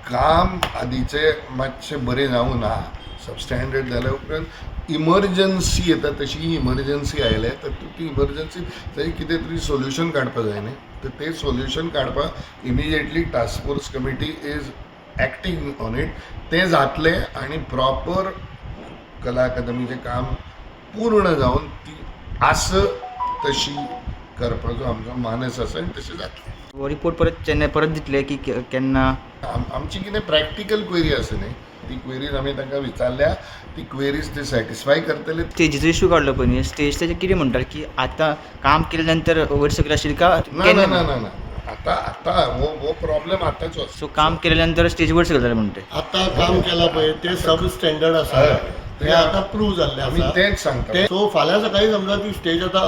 काम आदीचे मातशें बरें जावंक ना, सबस्टँडर्ड जाल्या उपरांत इमर्जन्सी येता. तशी ही इमर्जन्सी आयल्या तर ती इमर्जन्सी थंय कितें तरी सोल्युशन काडपा जाय न्ही. तर तें सोल्युशन काडपाक immediately task force committee is acting on it. तें जातलें आनी प्रॉपर कला अकादमीचें काम पूर्ण जावन ती आस तशी करपाचो आमचो मानस आसा आनी तशें जातलें. हो रिपोर्ट परत चेन्नय परत दितले की केन्ना? आमची कितें प्रॅक्टिकल क्वेरी आसा न्ही, ती क्वेरीज आमी तांकां विचारल्या. ती क्वेरीज ते सॅटिस्फाय करतले. स्टेजीचो इशू काडलो पळय न्ही, स्टेज तेजे कितें म्हणटात की आतां काम केले नंतर वयर सकयल आशिल्ली का? ना ना ना ना ना, आता आता हो हो प्रॉब्लेम आतांचो आसा. सो काम केले नंतर स्टेज वयर सकयल जालें म्हणटे? आतां काम केलां पळय, तें सब स्टँडर्ड आसा. हय. तें आतां प्रूव जाल्लें आमी आसा. तेंच सांगता. ते सो फाल्यां सकाळीं समजा ती स्टेज आतां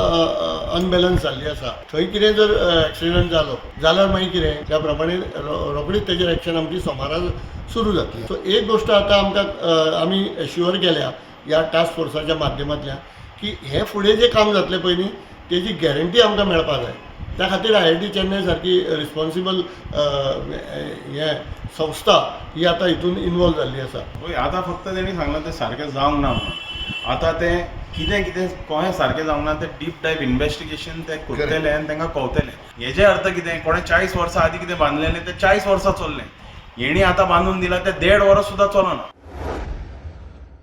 अनबॅलन्स जाल्ली आसा, थंय कितें जर एक्सिडंट जालो जाल्यार मागीर कितें? त्या प्रमाणे रोखडीच तेजेर एक्शन आमची सोमारा सुरू जातली. सो एक गोश्ट आतां आमकां आमी एश्युअर केल्या ह्या टास्क फोर्साच्या माध्यमांतल्यान की हे फुडें जें काम जातलें पळय न्ही, तेजी गॅरंटी आमकां मेळपा जाय. त्या खातीर आयआयटी चेन्नय सारकी रिस्पॉन्सिबल हें संस्था ही आतां हितून इनवॉल्व जाल्ली आसा. पळय, आतां फक्त तेणी सांगलां तें सारकें जावंक ना म्हणून. आतां तें कितें कितें कोहें सारकें जावंक ना, तें डीप डायव इन्वेस्टिगेशन ते करतले आनी तांकां कळतलें. हेजे अर्थ कितें, कोणें 40 वर्सां आदीं कितें बांदलेलें तें 40 वर्सां चल्लें, हेणी आतां बांदून दिलां तें देड वर्स सुद्दां चलना.